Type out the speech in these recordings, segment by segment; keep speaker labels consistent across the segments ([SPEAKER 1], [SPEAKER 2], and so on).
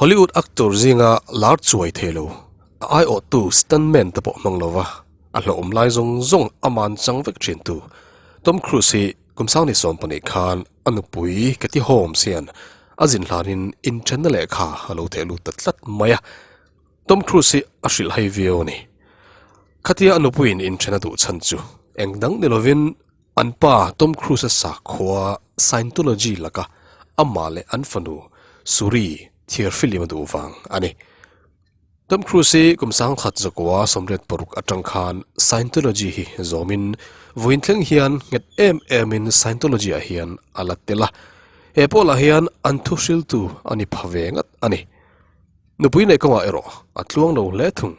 [SPEAKER 1] Hollywood actor zinga lar chuai thei lo, a aiawhtu stuntman te pawh hmang lova a hlauhawm lai zawng zawng aman chang vek thintu Tom Cruise hi kum sangni 12 khan a nupui Katie Holmes hian a zin hlanin inthenna lehkha a lo theh lut ta tlat mai a. Tom Cruise hi a hrilh hai viau a ni. Khatia a nupuiin inthen a duh chhan chu eng dang ni lovin an pa Tom Cruise-a sakhua Scientology laka amah leh an fanu Suri thiar filim a duh vang a ni. Tom Cruise hi kum 1986 atang khan Scientology hi zawmin vawiin thleng hian nghet em emin Scientology-ah hian a la tel a. He pawlah hian an thuhriltu a ni pha ve ngat a ni. Nupui neih kawngah erawh a tluang lo hle thung.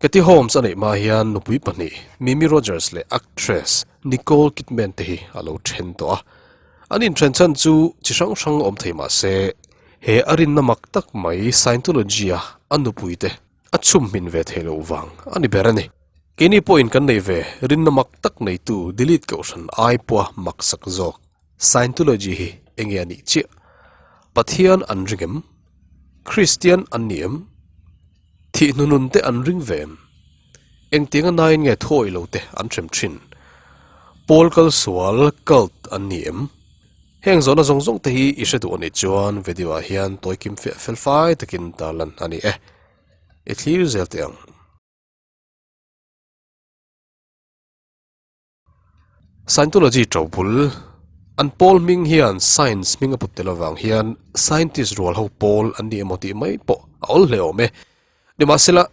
[SPEAKER 1] Katie Holmes a neih hma hian nupui pahnih, Mimi Rogers leh actress Nicole Kidman te hi a lo then tawh a. An inthen chhan chu chi hrang hrang awm thei mah se, he a rinna mak tak mai Scientology-a a nupui te a chhum hmin ve thei loh vang a ni ber a ni. Keini pawhin kan nei ve rinna mak tak neitu delete kohhran ai pawha maksak zawk Scientology hi enge a nih chiah? Pathian an ring em? Kristian an ni em? Thih hnunun te an ring ve em? Engtiang a naiin nge thuawih lo te an hrem thin? Pawl kal sual, cult, an ni em? Heng zawhna zawng zawng te hi i hre duh a nih chuan video ah hian tawi kim fiah fel fai takin tarlan a ni e. I thlir zel teh ang. Scientology to bul, An pawl hming hian science hming a put tel avang hian scientist rual ho pawl an ni emaw tih mai pawh a awl hle awm e. Nimahsela,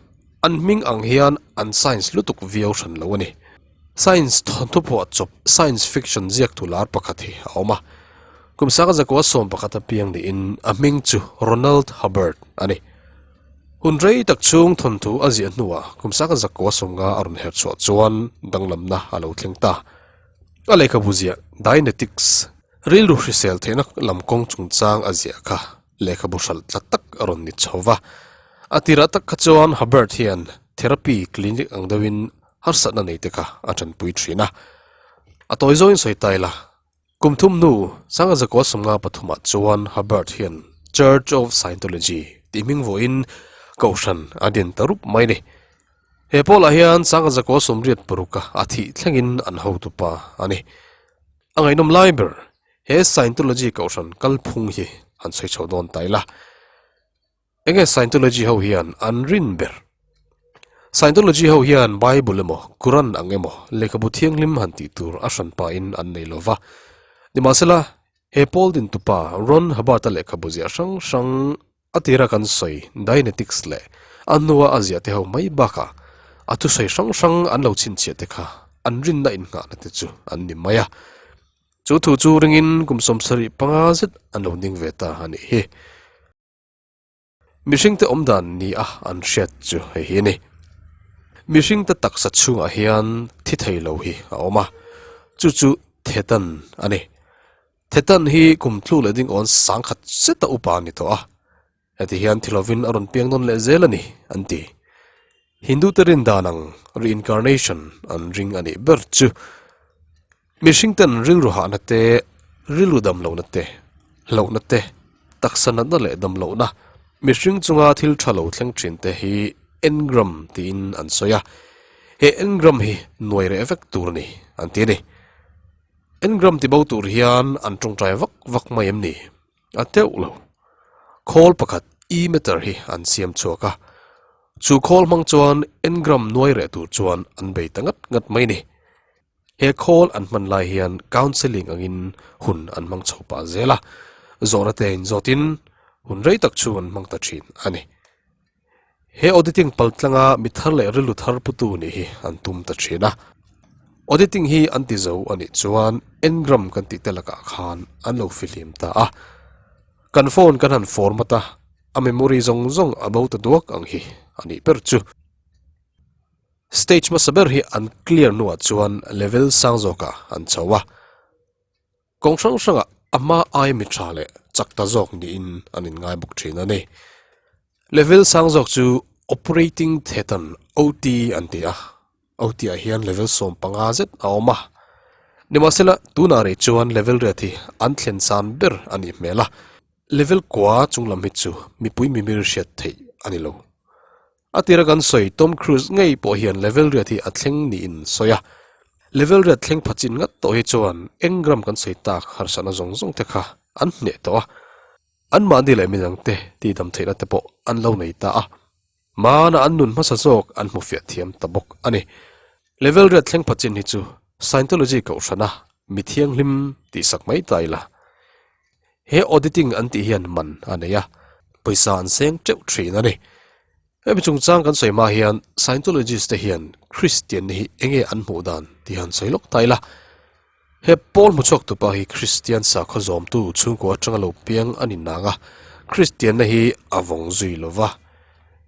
[SPEAKER 1] an hming ang hian an science lutuk viau hran lo a ni. Science thawnthu phuah chawp science fiction ziaktu lar pakhat hi a awm a. Kum sanga zakua 11 apiang niin a hming chu Ronald Hubbard a ni. Hun rei tak chhung thawnthu a ziah hnuah kum sanga zakua 50 a rawn her chhuah chuan danglamna a lo thleng ta. A lehkhabu ziah Dianetics, rilru hrisel theihna lam kawng chungchang a ziah kha lehkhabu hralh tla tak a rawn ni chho va. A tirah tak kha chuan Hubbard hian therapy clinic ang deuhin harsatna nei te kha a tanpui thin a. A tawi zawngin sawi ta ila, Kum thum hnu, sanga zakua 53 ah chuan Hubbard hian Church of Scientology tih hming vawiin kohhran a din ta rup mai a ni. He pawlah hian sanga zakua 86 a a thih thlengin an hotupa a ni. A ngaihnawm lai ber, he Scientology kohhran kalphung hi han sawi chho dawn ta ila. Enge Scientology ho hian an rin ber? Scientology ho hian Bible emaw, Quran ang emaw, lehkhabu thianghlim han tih tur a hran pahin an nei lo va. Nimahsela, he pawl dintupa Ron Hubbard-a lehkhabu ziah hrang hrang a tira kan sawi Dianetics leh a hnua a ziah te ho mai bakah a thusawi hrang hrang an lo chhinchhiah te kha an rinna innghahna te chu an ni mai a. Chu thu chu ringin kum 75 zet an lo ning ve ta a nih hi. Mihringte awm dan ni a an hriat chu hei hi a ni. Mihringte taksa chhungah hian thi thei lo hi a awm a, chu chu Thetan a ni. Thetan hi kum tluk leh ding awn sangkhat zeta upa a ni tawh a, heti hian thi lovin a rawn piang nawn leh zel a ni an ti. Hindute rin dan ang reincarnation an ring a nih ber chu. Mihringten rilru hahna te, rilru damlohna te, hlauhna te, taksa natna leh damlohna, mihring chunga thil tha lo thleng thin te hi engram tiin an sawi a. He engram hi nuai reh vek tur a ni, an ti a ni. Engram tibo tur hian an tawngtai vak vak mai em ni? A teuh lo. Khawl pakhat e-meter hi an siam chhuak a. Chu khawl hmang chuan engram nuai reh tur chuan an bei ta ngat ngat mai a ni. He khawl an hman lai hian counselling angin hun an hmang chho pah zel a, zawhna te inzawtin hun rei tak chu an hmang ta thin a ni. He auditing paltlanga mi thar leh rilru thar putu nih hi an tum ta thin a. Auditing hi an ti zo a nih chuan engram kan tih te lakah khan an lo fihlim ta a. Kan phone kan han format a, a memory zawng zawng a bo ta duak ang hi a nih ber chu. Stage hmasa ber hi an clear hnuah chuan level sang zawkah an chho a, kawng hrang hrangah a hma ai mi tha leh chak ta zawk niin an inngai bawk thin a ni. Level sang zawk chu Operating Thetan, OT, an ti a, OT ah hian level 15 zet a awm a. Nimahsela, tunah rih chuan level riat hi an thlen san ber a nih hmel a. Level kua chunglam hi chu mipui mimir hriat theih a ni lo. A tira kan sawi Tom Cruise ngei pawh hian level riat hi a thleng niin sawi a. Level riat thleng pha chin ngat tawh hi chuan engram kan sawi tak harsatna zawng zawng te kha an hneh tawh a. Anmahni leh midangte tihdam theihna te pawh an lo nei ta a. Hmana an nun hmasa zawk an hmu fiah thiam ta bawk a ni. Level riat thleng pha chin hi chu Scientology kohhrana mi thianghlim tihsak mai ta ila. He auditing an tih hian man a nei a, pawisa an seng teuh thin a ni. Hemi chungchang kan sawi hma hian Scientologist te hian Kristian hi enge an hmuh dan tih han sawi lawk ta ila. He Paul hmuchhuak tupa hi Kristian sakhaw zawmtu chhungkua atanga lo piang a ni nang a, Kristianna hi a vawng zui lo va.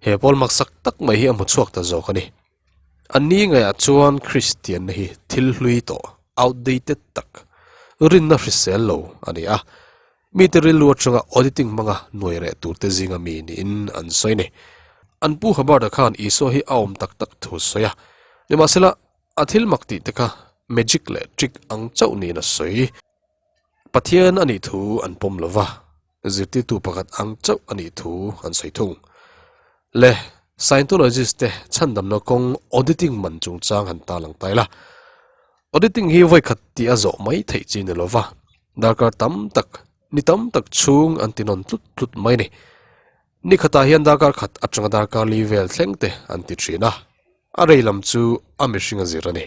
[SPEAKER 1] He Paul maksak tak mai hi a hmuchhuak ta zawk a ni. An ni ngaiah chuan Kristianna hi thil hlui tawh, outdated tak, rinna hrisel lo a ni a. Mite rilru atanga auditing hmanga nuai reh turte zinga mi niin an sawi a ni. An pu Hubbard-a khan Isua hi a awm tak tak thu a sawi a. Nimahsela, A thil mak tih te kha magic leh trick ang chauh niin a sawi. Pathian a nih thu an pawm lo va, zirtirtu pakhat ang chauh a nih thu an sawi thung. Le Scientologist te chhandamna kawng auditing man chungchang han ta lang ta ila. Auditing hi vawikhat tih a zawh mai theih chi ni lo va, darkar tam tak, ni tam tak chhung an ti nawn tlut tlut mai a ni. Ni khatah hian darkar khat atanga darkar li vel thleng te an ti thin a. A rei lam chu a mihring a zir a ni.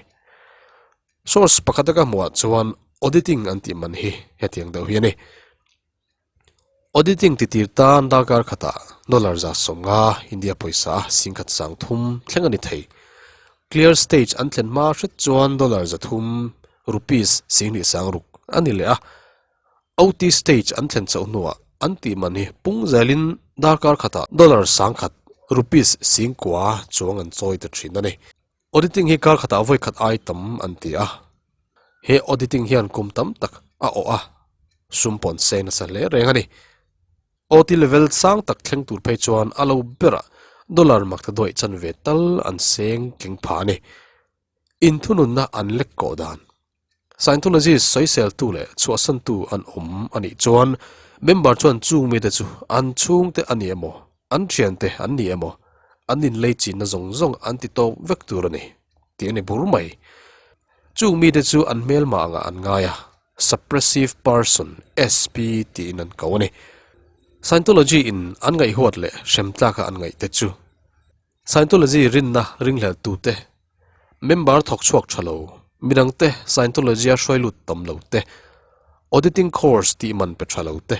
[SPEAKER 1] Source pakhat a ka hmuhah chuan auditing an tih man hi hetiang deuh hi a ni. Auditing titir tan darkar khatah dollar 150 India pawisa a singkhat 30 thleng a ni thei. Clear stage an thlen hma hret chuan dollar 300 rupees 26,000 a ni leh a. OT stage an thlen chauh hnuah an tih man hi pung zelin darkar khatah dollar 1000, rupees 9,000 chuang an chawi ta thin a ni. Auditing hi kar khatah vawi khat ai tam an ti a, he auditing hian kum tam tak a awh a, sum pawh an seng nasa hle reng a ni. OT level sang tak thleng tur phei chuan a lo berah dollar makta dawih chanve tal an seng tling pha a ni. Inthununna an lek kawh dan. Scientologist sawiseltu leh chhuahsantu an awm a nih chuan member chuan chung mite chu an chhungte a ni emaw, an thiante an ni emaw, an inlei chinna zawng zawng an ti tawk vek tur a ni tih a ni bur mai. Chung mite chu an hmelma angah an ngai a, suppressive person, SP, tiin an ko a ni. Scientology in an ngaihhuat leh hrem tlaka an ngaihte chu Scientology rinna ringhleltute, member thawk chhuak tha lo, midangte Scientology-a hruai lut tam lo te, auditing course tih man pe tha lo te,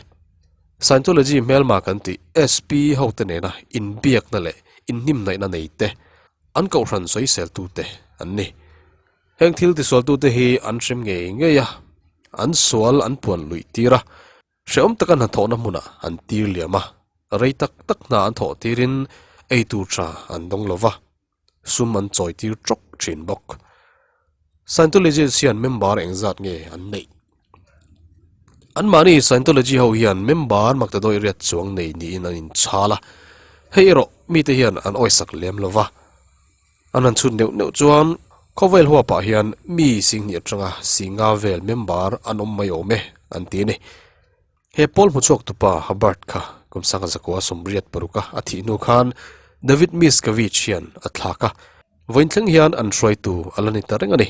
[SPEAKER 1] Scientology hmelma kan tih SP hote nena inbiakna leh inhnimnaihna nei te, an kohhran sawiseltute an ni. Heng thil tisualtute hi an hrem ngei ngei a, an sual an puan luih tir a, Hrehawm taka hnathawhna hmunah an tir liam a, rei tak tak hna an thawh tirin ei tur tha an dawng lo va, sum an chawi tir tawk thin bawk. Scientologist hian member engzat nge an neih? Anmahni Scientology ho hian member makta dawih riat chuang nei niin an inchhal a, hei erawh mite hian an awisak lem lo va. An han chhut neuh neuh chuan khawvel huapah hian mi singhnih atanga singa vel member an awm mai awm e an ti a ni. He pawl hmuchhuak tupa Hubbard kha kum sanga zakua 86 a a thih hnu khan David Miscavige hian a thlak a, vawiin thleng hian an hruaitu a la ni ta reng a ni.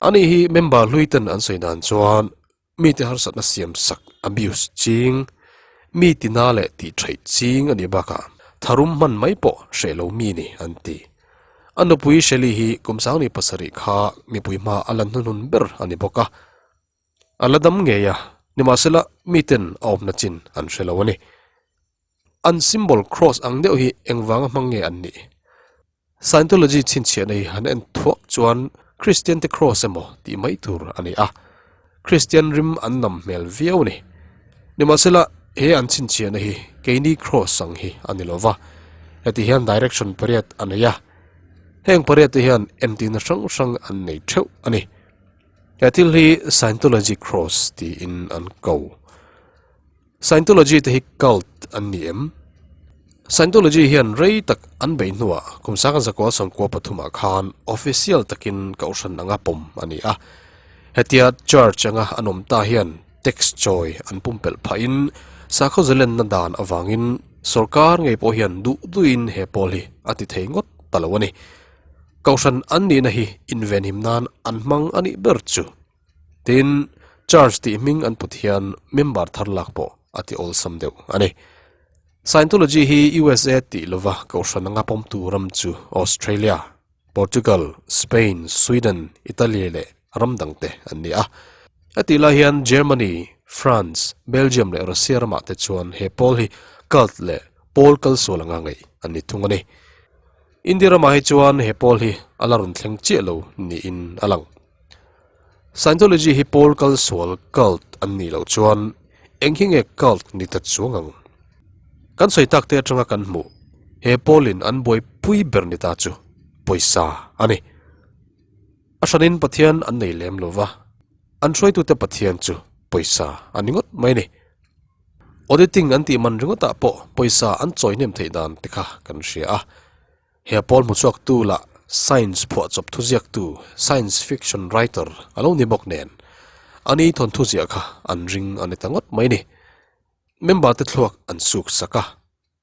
[SPEAKER 1] Ani hi member hlui ten an sawi dan chuan Mite harsatna siam sak, abuse, ching, mi tina leh tih theih ching a nih bakah tharum hman mai pawh hreh lo mi ni an ti. A nupui Shelley hi kum 27 kha mipui hma a lan hnuhnun ber a ni bawk a. A la dam ngei a, nimahsela miten a awmna chin an hre lo a ni. An symbol cross ang deuh hi engvanga hmang nge an nih? Scientology chhinchhiahna hi han en thuak chuan Kristian te cross emaw tih mai tur a ni a, Kristian rim an nam hmel viau a ni. Nimahsela, he an chhinchhiahna hi keini cross ang hi a ni lo va, heti hian direction pariat a nei a, heng pariat te hian entirna hrang hrang an nei theuh a ni. He thil hi Scientology cross tiin an ko. Scientology te hi cult an ni em? Scientology hian rei tak an beih hnuah kum 1993 khan official takin kohhran anga pawm a ni a. Hetia church anga an awm ta hian tax chawi an pumpelh phahin Sakhaw zalenna dan avangin sorkar ngei pawh hian duh duhin he pawl hi a ti thei ngawt ta lo a ni. Kohhran an nihna hi invenhim nan an hmang a nih ber chu. Tin, Church tih hming an put hian member thar lak pawh a ti awlsam deuh a ni. Scientology hi USA tih lova kohhran anga pawmtu ram chu Australia, Portugal, Spain, Sweden, Italy leh ram dangte an ni a. Hetih lai hian Germany, France, Belgium leh Russia ramah te chuan he pawl hi cult leh pawl kalsual anga ngaih an ni thung a ni. India ramah hi chuan he pawl hi a la rawn thleng chiah lo niin a lang. Scientology hi pawl kalsual cult an nih loh chuan eng hi nge cult ni ta chuang ang? Kan sawi tak te atanga kan hmuh he pawlin an buaipui ber ni ta chu pawisa a ni. A hranin Pathian an nei lem lo va, an hruaitute Pathian chu pawisa a ni ngawt mai a ni. Auditing an tih man ringawtah pawh pawisa an chawi hnem theih dan te kha kan hria a. He pawl hmuchhuaktu lah science phuahchawp thuziaktu, science fiction writer, a lo ni bawk nen, ani thawnthu ziah kha an ring a ni ta ngawt mai a ni. Member te thluak an suk sak a,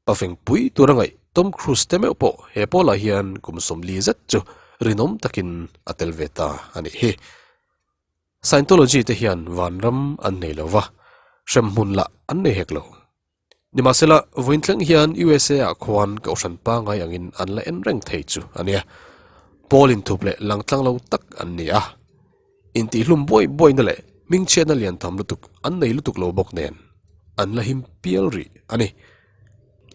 [SPEAKER 1] pafeng pui tur a ngaih Tom Cruise te meuh pawh he pawlah hian kum 40 zet chu rinawm takin a tel ve ta a nih hi. Scientology te hian vanram an nei lo va, hremhmun lah an nei hek lo. Nimahsela, vawiin thleng hian USA ah khuan kohhran pangngai angin an la en reng thei chu a nia. Pawl inthup leh langtlang lo tak an ni a. Intihhlum buai buaina leh hmingchhiatna lian tham lutuk an nei lutuk lo bawk nen an la him pial rih a ni.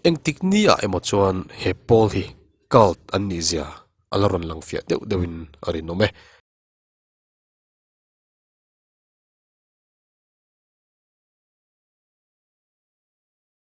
[SPEAKER 1] Engtik ni ah emaw chuan he pawl hi cult an nih zia a la rawn lang fiah deuh deuhin a rinawm e.